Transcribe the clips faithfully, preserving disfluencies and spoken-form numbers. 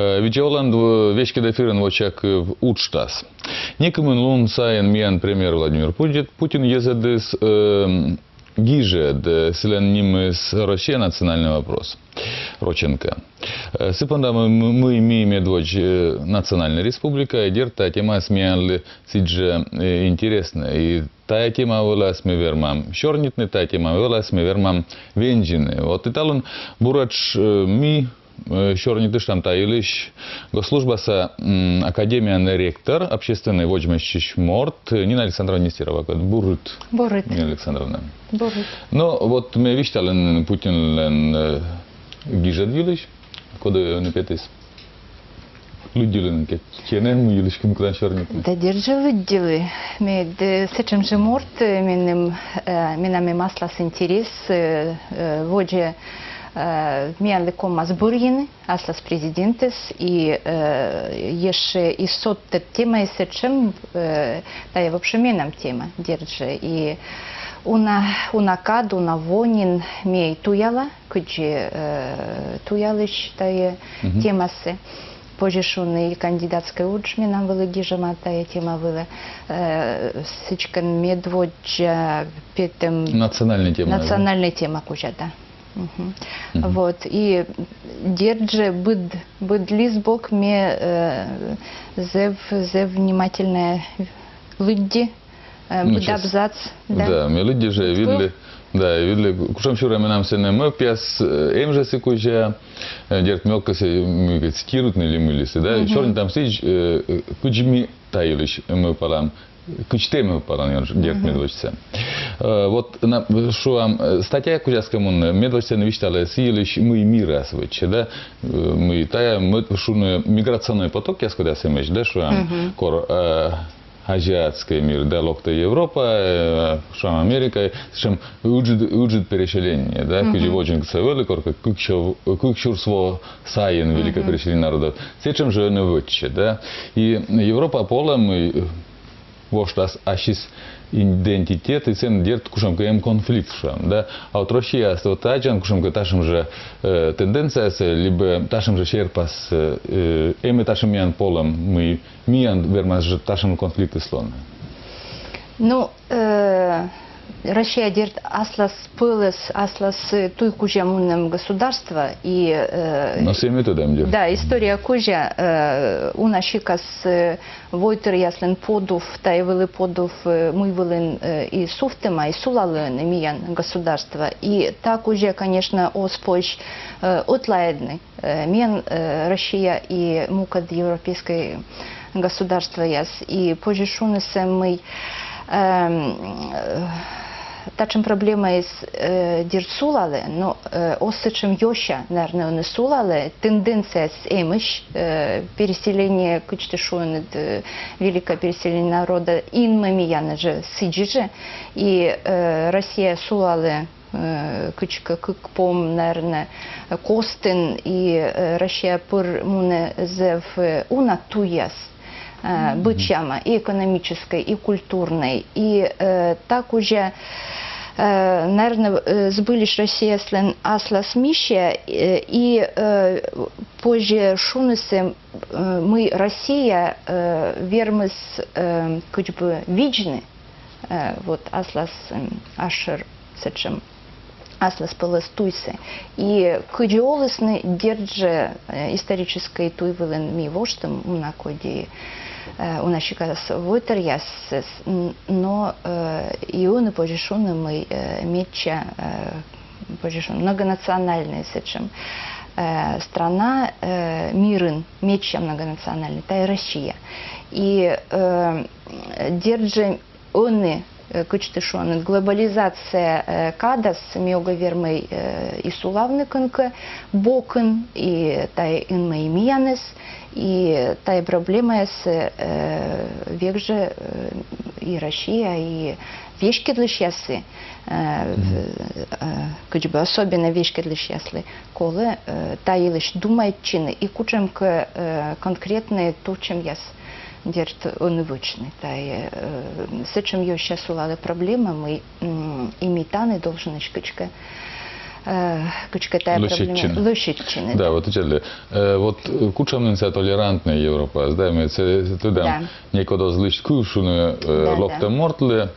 Э, видза оланныд, веськыд эфирын «Вочакыв» уджтас. Некымын лун сайын миян премьер Владимир Путин, Путин йӧзӧдіс, э, гижӧд, э, сылӧн нимыс «Россия — национальный вопрос». Рочӧн кӧ. Э, сы понда, мый, мый ми медводз, э, национальнӧй республика, дерт, тайӧ темаыс миянлы сідзжӧ, э, интереснӧй. И тайӧ тема вылас ми вермам сёрнитны, тайӧ тема вылас ми вермам вензьыны. Вот и талун буретш, э, ми, э, сёрнитыштам та йылысь госслужбаса, м, академияын ректор, общественнӧй водзмӧстчысь морт, э, Нина Александровна Нестерова кӧд. Бур рыт. Бур рыт. Нина Александровна. Бур рыт. Но вот ме висьталі Путинлӧн, э, гижӧд йылысь, коді ӧні петіс. Лыддьылін кӧ, кӧні, мый йылысь кӧ ми кутам сёрнитны? Да дерт жӧ лыддьылі. Мед, э, сэтшӧм жӧ морт, э, меным, э, менам эм аслас интерес, э, э, водзӧ, э, миянлы ковмас бӧрйыны аслас президентӧс, и, э, ещӧ и содтӧд темаыс сэтшӧм, э, тайӧ вообще менам тема, дерт жӧ. И уна, уна кад, уна во нин ме туяла, кыдзи, э, туялысь тайӧ темасӧ. Позьӧ шуны, и кандидатскӧй удж менам вӧлі гижӧма тайӧ тема вылӧ. Э, сідзкӧ, медводдза петӧм национальнӧй тема, да? Национальнӧй тема кузя, да. Мгм. Вот. И дерт жӧ быд, быд лист бок ме, э, зэв, зэв внимательнӧ лыдди, э, быд абзац, да. Да, ме лыдди жӧ, видлі, да, видлі, кутшӧм сюрӧ менам сэні мӧвпъяс, э, эм жӧ сы кузя, э, дерт, ме ог кӧсйы мыйкӧ цитируйтны ли мый ли сэсся, да, сёрнитам сідз, э, э, кыдз ми та йылысь мӧвпалам, кыдз тэ мӧвпалан, дерт, медводзсӧ. Э, вот на, шуам, э, статья кузяс кӧ мунны, медводзсӧ ӧні висьталі сы йылысь, мый мирас вӧчсьӧ, да, э, мый тайӧ, мӧд шуны, миграционнӧй потокъяс кодъяс эмӧсь, да, шуам, кор, э, азиатскӧй мир, да, локтӧ Европа, э, шуам, Америка, сэтшӧм ыджыд, ыджыд переселение, да, кыдзи водзынсӧ вӧлі, коркӧ кык сю-, кык сюрс во сайын великӧ переселение народов. Сэтшӧм жӧ ӧні вӧчсьӧ, да. И Европа полӧм, э, воштас ассьыс идентитет, и сэн, дерт, кутшӧмкӧ эм конфликт, шуам, да. А вот Россияас вот аддзан кутшӧмкӧ татшӧм жӧ, э, тенденциясӧ, либӧ татшӧм жӧ серпас, э, эм-ӧ татшӧм миян полӧм, мый миян вермас жӧ татшӧм конфликтыс лоны? Ну, э, Россия, дерт, аслас пӧлӧс, аслас, э, туй кузя мунӧм государство, и, э, но сійӧ ми тӧдам, дерт. Да, история кузя, э, уна сикас, э, войтыръяслӧн подув, тайӧ вӧлі подув, э, мый вылын, э, и сувтӧма, и сулалӧ ӧні миян государство. И та кузя, конечно, оз позь, э, ӧтлаӧдны, э, миян, э, Россия и мукӧд европейскӧй государствояс. И позьӧ шуны сійӧ, мый, эм, э, татшӧм проблемаыс, э, дерт, сулалӧ, но, э, оз сэтшӧм ёся, наверно, ӧні сулалӧ, тенденцияыс эмӧсь, э, переселение, кыдз тэ шуин, э, великӧ переселение народа, инмӧ миянын жӧ сідзи жӧ, и, э, Россия сулалӧ, э, кыдзкӧ кык пом, наверно, костын, и, э, Россия пыр мунӧ зэв, э, уна туйяс, э, быдсяма, и экономическӧй, и культурнӧй, и, э, та кузя, э, наверно, э, збыльысь Россияяслӧн аслас миссия, э, и, э, позьӧ шуны сійӧ, э, мый Россия, э, вермис, э, кыдз бы видзны, э, вот аслас, м, асшӧр сэтшӧм аслас пӧлӧс туйсӧ. И кыдзи олісны, дерт жӧ, э, историческӧй туй вылын ми воштім уна кодь, э, уна сикас войтыръяссӧ, н-, но, э, и ӧні позьӧ шуны, мый, э, медся, э, позьӧ шуны, многонациональнӧй сэтшӧм, э, страна, э, мирын медся многонациональнӧй, тайӧ Россия. И, э, дерт жӧ, ӧні, э, кыдз тэ шуан, глобализация, э, кадас ми ог вермӧй, э, и сулавны кӧнкӧ бокын, и тайӧ инмӧ и миянӧс, и тайӧ проблемаяс, э, век жӧ, э, и Россия, и веськӧдлысьясыс, э, э, кыдз бы особенно веськӧдлысьяслы колӧ, э, та йылысь думайтчыны и кутшӧмкӧ, э, конкретнӧй тӧдчӧмъяс, дерт, ӧні вӧчны. Тайӧ, э, сэтшӧм ёся сулалӧ проблема, мый, м, и ми тані долженӧсь кыдзкӧ, э, кыдзкӧ тайӧ проблемаӧс лӧсьӧдчыны. Да, вот ичӧтик. Э, вот, э, кутшӧм нин сійӧ толерантнӧй Европаыс, да, ми сійӧс тӧдам, да, некод оз лысьт кыв шуны, э, да, да, локтӧм мортлы,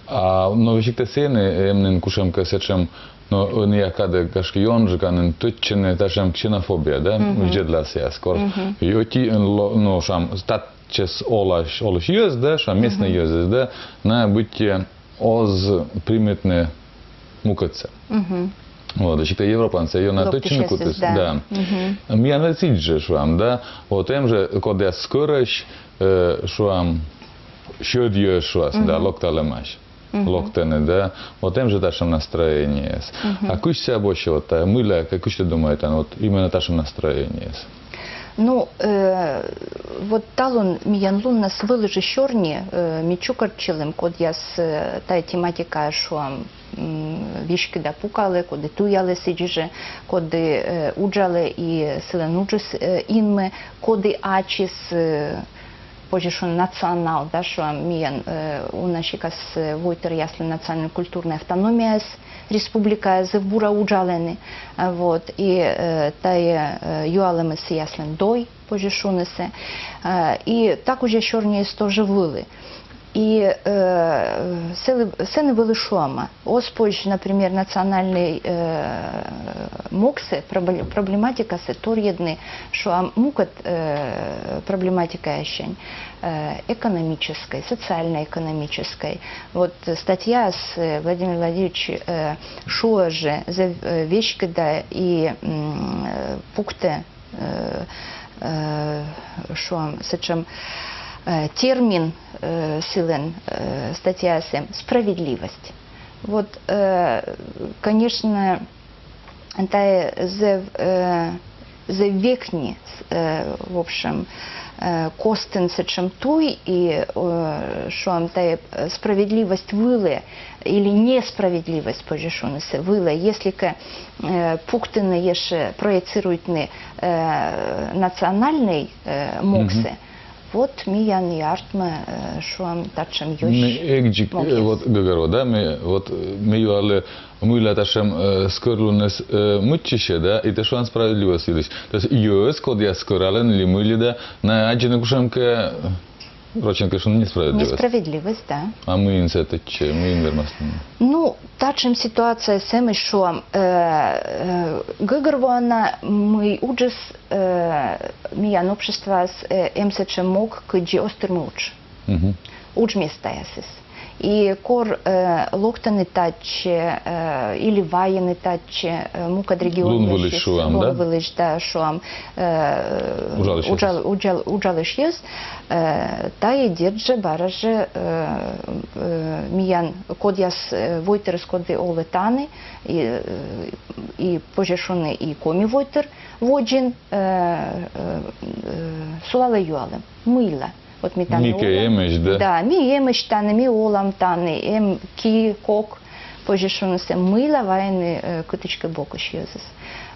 а, но весиг тэ сэні эм нин кутшӧмкӧ сэтшӧм, но ӧнія кадӧ, гашкӧ, ёнджыка нин тӧдчӧны татшӧм ксенофобия, да, видзӧдласъяс, кор. И ӧти, э, ло-, но, шуам, татчӧс олысь, олысь йӧз, да, шуам, местнӧй йӧзыс, да, найӧ быттьӧ оз примитны мукӧдсӧ. Вот, и сійӧ Европаын сійӧ ёна тӧдчыны кутіс. Да. Миян ведь сідз жӧ, шуам, да. Вот эм жӧ кодъяс скӧрӧсь, э, шуам, сьӧд йӧз шуас, да, локталӧмаӧсь. Локтӧны, да. Вот эм жӧ татшӧм настроениеяс. А кысь сійӧ босьтӧ, вот, а мыйла, кысь тэ думайтан, вот именно татшӧм настроениеяс? Ну, э, вот талун миян луннас вӧлі жӧ сёрни, э, ми чукӧртчылім, кодъяс, э, тайӧ тематикаӧ, шуам, м, веськыда пукалӧ, коді туялӧ сідзи жӧ, коді, э, уджалӧ и сылӧн уджыс, э, инмӧ, коді ачыс, э, позьӧ шуны, национал, да, шуам, миян, э, уна сикас, э, войтыръяслӧн национальнӧй культурнӧй автономияыс республикаын зэв бура уджалӧны. А, вот, и, э, тайӧ, э, юалӧмыс сійӧяслӧн дой, позьӧ шунысӧ. Э, и та кузя сёрниыс тоже вӧлі. И, э, сылы-, сэні вӧлі шуӧма: оз позь, например, национальнӧй, э, могсӧ, пробле-, проблематикасӧ торйӧдны, шуам, мукӧд, э, проблематикаясянь, э, экономическӧй, социально-экономическӧй. Вот статьяас, э, Владимир Владимирович, э, шуӧ жӧ, зэв-, э, веськыда и, м, э, пуктӧ, э, э, шуам, сэтшӧм, э, термин, э, сылӧн, э, статьяас эм — справедливость. Вот, э, конечно, тайӧ зэв, э, зэв векни, с-, э, в общем, э, костын сэтшӧм туй, и, э, шуам, тайӧ, э, справедливость вылӧ или несправедливость, позьӧ шунысӧ, вылӧ, если кӧ, э, пуктыны ещӧ, проецируйтны, э, национальнӧй, э, могсӧ, вот миян и артмӧ, э, шуам, татшӧм ёсь. Ми эг дзик, э, могъяс. Вот гӧгӧрво, да, ми, вот, э, ми юалім, мыйла татшӧм, э, скӧрлуныс, э, мыччысьӧ, да, и тэ шуан справедливость йылысь. То есть йӧз, кодъяс скӧралӧны ли мый ли, да, найӧ аддзӧны кутшӧмкӧ, э, рочӧн кӧ шуны, несправедливость. Несправедливость, да. А мыйын сійӧ тӧдчӧ, мыйын вермас нин? Ну, татшӧм ситуацияыс эм, шуам, э, э, гӧгӧрвоана, мый уджыс, э, миян обществоас, э, эм сэтшӧм мог, кыдзи оз тырмы удж. Удж местаясыс. И кор, э, локтӧны татчӧ, э, или вайӧны татчӧ, э, мукӧд регионъясысь, лунвылысь, шуам, да? Лунвылысь, да, шуам, э, уджалысь йӧз. Уджал-, уджал-, уджалысь йӧз, э, тайӧ, дерт жӧ, бара жӧ, э, э, миян, кодъяс, э, войтырыс, коді олӧ тані, и, э, и, позьӧ шуны, и коми войтыр водзын, э, э, э, сулалӧ юалӧм, мыйла. Вот ми тані олам. Ми кӧ эмӧсь, да? Да, ми эмӧсь тані, ми олам тані, эм ки, кок, позьӧ шунысӧ, мыйла вайӧны, э, кытыськӧ бокысь йӧзыс.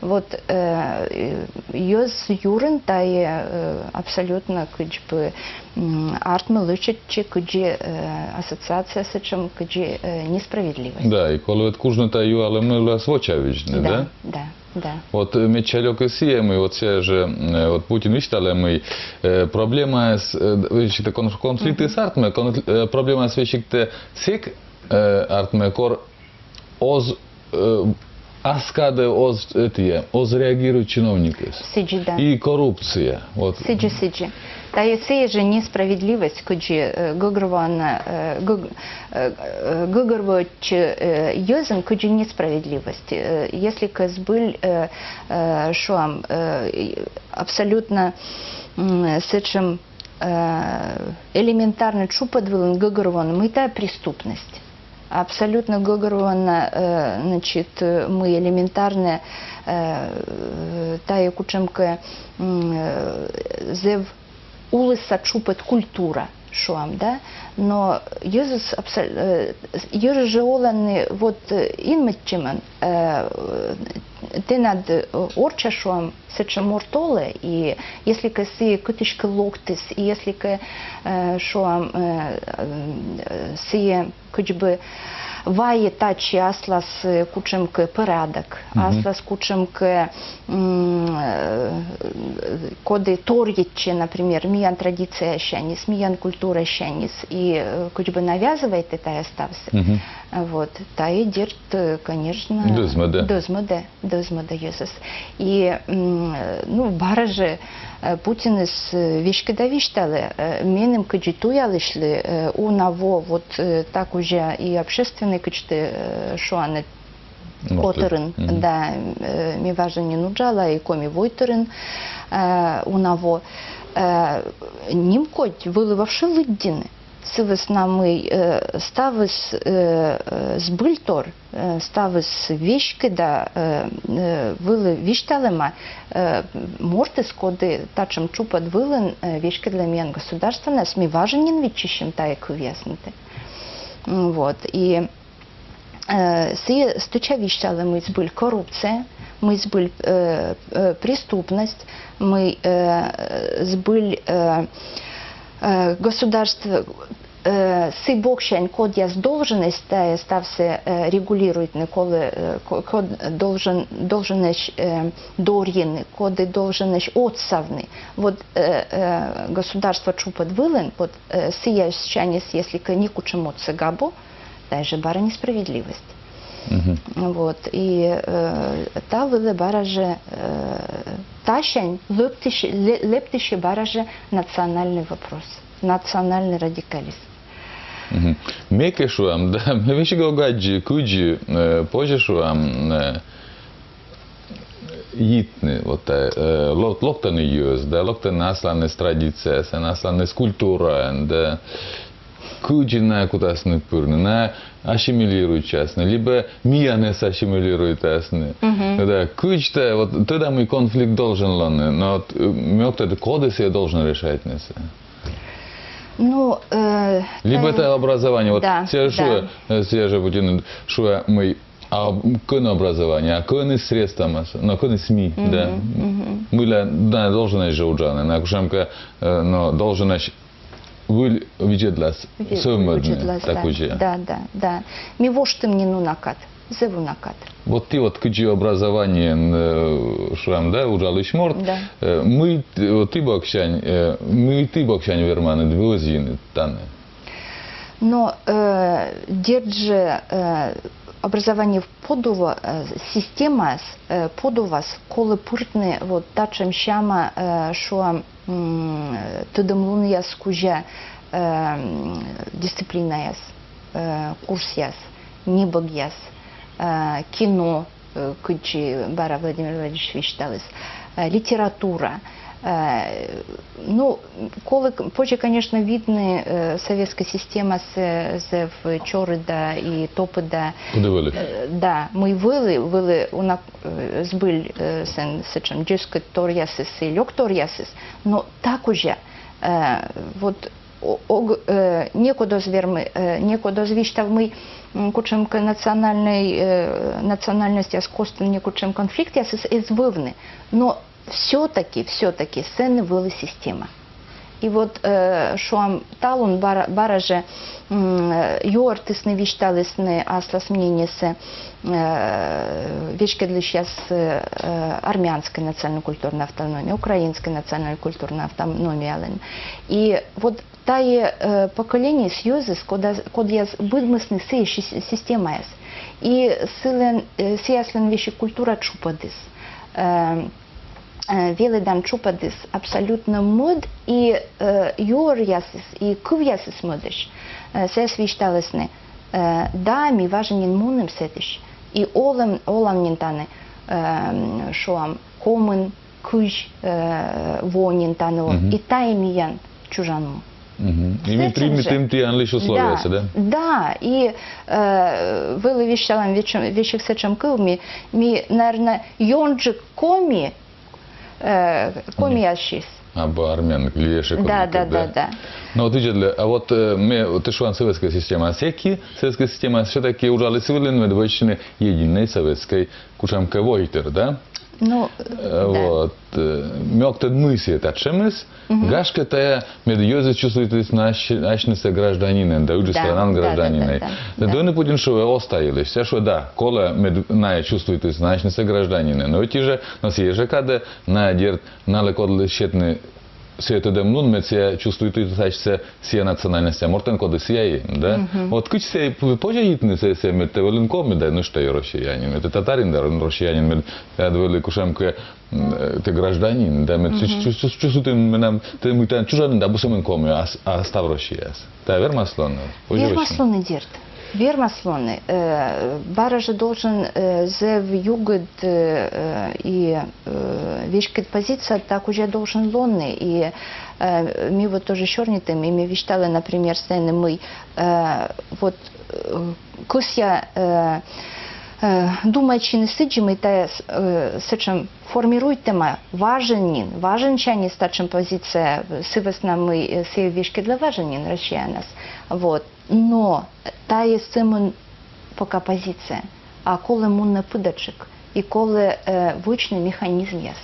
Вот, э, э, йӧз юрын тайӧ, э, абсолютно кыдз бы, м, артмӧ лӧсьӧдчыны кыдзи, э, ассоциация сэтшӧм, кыдзи, э, несправедливость. Да, и колӧ ведь кужны тайӧ юалӧмлы вочавидзны, да? Да, да. Да. Вот, э, медся лёкыс сійӧ, мый вот сійӧ жӧ, э, вот Путин висьталӧ, мый, э, проблемаыс, э, весиг тэ кон-, конфликтыс артмӧ, кон-, э, проблемаыс весиг тэ сэк, э, артмӧ, кор оз, э, ас кадӧ оз, э, тайӧ, оз реагируй чиновникыс. Сідзи, да. И коррупция. Вот. Сідзи, сідзи. Тайӧ сійӧ жӧ несправедливость, кыдзи, э, гӧгӧрвоана, э, гӧг-, э, э, гӧгӧрвоӧдз, э, йӧзын, кыдзи несправедливость. Э, если кӧ збыль, э, э, шуам, э, и абсолютно, м, сэтшӧм, э, элементарнӧй тшупӧд вылын гӧгӧрвоана, мый тайӧ преступность. Абсолютно гӧгӧрвоана, э, значит, э, мый элементарнӧ, э, тайӧ кутшӧмкӧ, м, э, зэв улысса тшупӧд культура, шуам, да, но йӧзыс абсол-, э, йӧзыс жӧ олӧны вот, э, инмӧдчӧмӧн, э, тэнад, э, орчча, шуам, сэтшӧм морт олӧ, и если кӧ сійӧ кытыськӧ локтіс, и если кӧ, э, шуам, э, э, сійӧ кыдз бы вайӧ татчӧ аслас, э, кутшӧмкӧ пӧрадок, аслас кутшӧмкӧ, м, э, коді торйӧдчӧ, например, миян традицияяссяньыс, миян культураяссяньыс, и, э, кыдз бы навязывайтӧ тайӧ ставсӧ. Вот. Тайӧ, дерт, э, конечно, дӧзмӧдӧ. Дӧзмӧдӧ, дӧзмӧдӧ йӧзӧс. И, м, э, ну, бара жӧ, э, Путиныс, э, веськыда висьталӧ, э, меным кыдзи туялысьлы, э, уна во, вот, э, та кузя и общественнӧй, кыдз ті, э, шуанныд, котырын, да, э, ми важӧн нин уджала и Коми войтырын, э, уна во, э, нимкодь вӧлі вообще лыддьыны. Сы вӧсна мый, э, ставыс, э, э, збыльтор, э, ставыс веськыда, э, э, вӧлі висьталӧма, э, мортыс, коді татшӧм тшупӧд вылын, э, веськӧдлӧ миян государствонас, ми важӧн нин виччысим тайӧ кывъяснытӧ. М, вот, и, э, сійӧ стӧча висьталӧ, мый збыль коррупция, мый збыль, э, э, преступность, мый, э, збыль, э, э, государство, э, сы боксянь, кодъяс долженность тайӧ ставсӧ, э, регулируйтны, колӧ, э, ко-, код должен, долженность, э, дорйыны, коді долженность отсавны. Вот, э, э, государство тшупӧд вылын, вот, э, сыясяньыс, если кӧ некутшӧм отсӧг абу, тайӧ жӧ бара несправедливость. Вот. И, э, та вылӧ бара жӧ, э, тасянь лэптысь-, лэ-, лэптысьӧ бара жӧ национальный вопрос, национальный радикализм. Ме кӧ шуам, да, ме весиг ог аддзы, кыдзи, э, позьӧ, шуам, э, йитны, вот, э, ло-, локтӧны йӧз, да, локтӧны асланыс традицияясӧн, асланыс культураӧн, да. Кыдзи найӧ кутасны пырны, найӧ ассимилируйтчасны, либӧ миянӧс ассимилируйтасны. Да, кыдз тайӧ, вот, тӧда, мый конфликт должен лоны, но вот, э, ме ог тӧд, коді сійӧ должен решайтны сійӧ. Ну, э, либӧ тайӧ образование, вот, да, сійӧ жӧ, да, шуӧ, э, сійӧ жӧ Путин шуӧ, мый, а кӧн образование, а кӧн средствамыс, но кӧн СМИ, да. Мыйла, да, долженность жӧ уджавны, найӧ кутшӧмкӧ, э, но долженность выль видзӧдлас, ви-, сӧвмӧдны, видзӧдлас, да, так уже. Да, да, да. Ми воштім нин уна кад, зэв уна кад. Вот ті вот кыдзи образованиеӧн, э, шуам, да, уджалысь морт, да, э, мый т-, вот ті боксянь, э, мый ті боксянь верманныд вӧзйыны тані? Но, э, дерт жӧ, э, образование подув-, э, системаас, э, подувас колӧ пыртны вот татшӧм сяма, э, шуам, м, тӧдӧмлунъяс кузя, э, м, дисциплинаяс, э, курсъяс, небӧгъяс, э, кино, э, кыдзи бара Владимир Владимирович висьталіс, э, литература. Э, ну, колӧ к-, позьӧ, конечно, видны, э, советскӧй системасӧ, э, зэв чорыда и топыда. Кыдзи вӧлі? Э, да, мый вӧлі, вӧлі уна, э, збыль, э, сэн сэтшӧм дзескыдторъясыс и лёкторъясыс, но та кузя, э, вот, о-, ог-, э, некод оз вермы, э, некод оз висьтав, мый, м, кутшӧмкӧ национальнӧй, э, национальностьяс костын некутшӧм конфликтъясыс эз вӧвны. Но всё-таки, всё-таки сэні вӧлі система. И вот, э, шуам, талун бара, бара жӧ, м, э, юӧртісны, висьталісны аслас мнениесӧ, э, веськӧдлысьяс, э, армянскӧй национально-культурнӧй автономия, украинскӧй национально-культурнӧй автономиялӧн. И вот тайӧ, э, поколениеыс йӧзыс, кода-, кодъяс быдмисны сійӧ си-, системаяс. И сылӧн, э, сыяслӧн весиг культура тшупӧдіс. Э, э, велӧдан тшупӧдіс абсолютно мӧд, и, э, юӧръясыс, и кывъясыс мӧдӧсь. Э, сыяс висьталісны, э, да, ми важӧн нин мунім сэтысь. И олам, олам нин тані, э, шуам, комын кызь, э, во нин тані он. И тайӧ миян чужан му. И ми примитім тіянлысь условиясӧ, да? Да, и, э, вӧлі висьталам весиг сэтшӧм кыв, ми, ми, наверно, ёнджык коми, э, комиясысь. Абу армян, лиешӧ. Да, да, да, да. Но вот видзӧдлы, а вот, э, ме, тэ шуан, советскӧй система. Сэки, советскӧй система, всё-таки уджаліс сы вылын, мед вӧчны единӧй советскӧй кутшӧмкӧ войтыр, да? Ну, Э, Вот. Э, Мӧд тӧд, мый сійӧ татшӧмыс, гашкӧ, тайӧ мед йӧзыс чувствуйтіс асьнысӧ гражданинӧн, да, ыджыд странаын гражданинӧн. Да, да, да. Путин шуӧ оз та йылысь. Сійӧ шуӧ, да, колӧ, мед найӧ чувствуйтіс асьнысӧ гражданинӧн. Но ӧти жӧ, но сійӧ жӧ кадӧ, найӧ, дерт, налы кодлы сетны сійӧ тӧдӧмлун, мед сійӧ чувствуйтіс асьсӧ сійӧ национальностьса мортӧн, коді сійӧ, да? Вот кыдз сійӧ п-, позьӧ йитны сійӧ, сійӧ, мед тэ вӧлін коми, да, нӧшта и россиянин, мед тэ татарин, да, россиянин, мед тэ вӧлі кутшӧмкӧ, м, э, тэ гражданин, да, мед чу-, чу-, чу-, чувствуйтін, менам, тэ мый тані чужан, да, абу сӧмын коми, а с-, а став Россияас. Тайӧ вермас лоны? Вермас лоны, дерт. Вермас лоны. Э, бара жӧ должен, э, зэв югыд, э, э, и, э, веськыд позиция, та кузя должен лоны. И, э, ми вот тоже сёрнитім, и ми висьталім, например, сэні, мый, э, вот, э, кӧсъя, э, э, думайтчыны сідзи, мый тайӧ с-, э, сэтшӧм формируйтӧма, важӧн нин, важӧн сяньыс татшӧм позиция, сы вӧсна мый, э, сійӧ веськыдлӧ важӧн нин россиянас. Вот. Но тайӧ сӧмын пока позиция. А колӧ мунны пыдӧджык. И колӧ, э, вӧчны механизмъяс.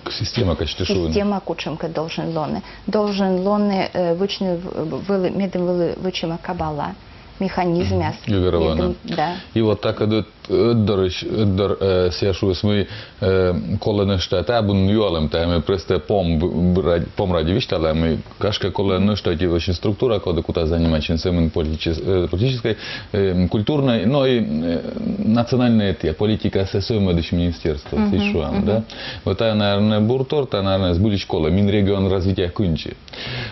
Система, кыдз тэ шуин. Система кутшӧмкӧ должен лоны. Должен лоны, э, вӧчны в-, вӧлі, медым вӧлі вӧчӧма кабала, механизмъяс. Югыравны. Медым, да. И вот так вот, э, дорысь, э, дор, э, сійӧ шуис, мый, э, колӧ нӧшта, тайӧ абу юалӧм, тайӧ ми просто пом б-, б-, ради, пом ради висьталам, мый, гашкӧ, колӧ нӧшта ӧти вӧсна структура, коді кутас занимайтчыны сӧмын политичес-, э, политическӧй, э, культурнӧй, но и, э, национальнӧй, этія, политикасӧ сӧвмӧдысь министерство, сідз шуам, да? Вот тайӧ, наверное, бур тор, тайӧ, наверное, збыльысь колӧ Минрегионразвития кындзи.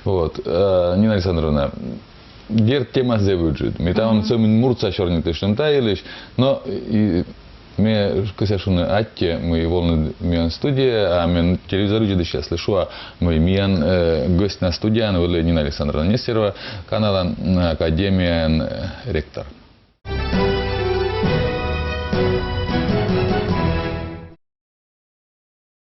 Вот, э, Нина Александровна, дерт, темаыс зэв ыджыд. Ми талун сӧмын муртса сёрнитыштім та йылысь, но и ме кӧсъя шуны аттьӧ, мый волінныд миян студияӧ, а мен телевизор видзӧдысьяслы шуа, мый миян, э, гӧсть на студияын вӧлі Нина Александровна Нестерова, каналан, м, академияын, э, ректор.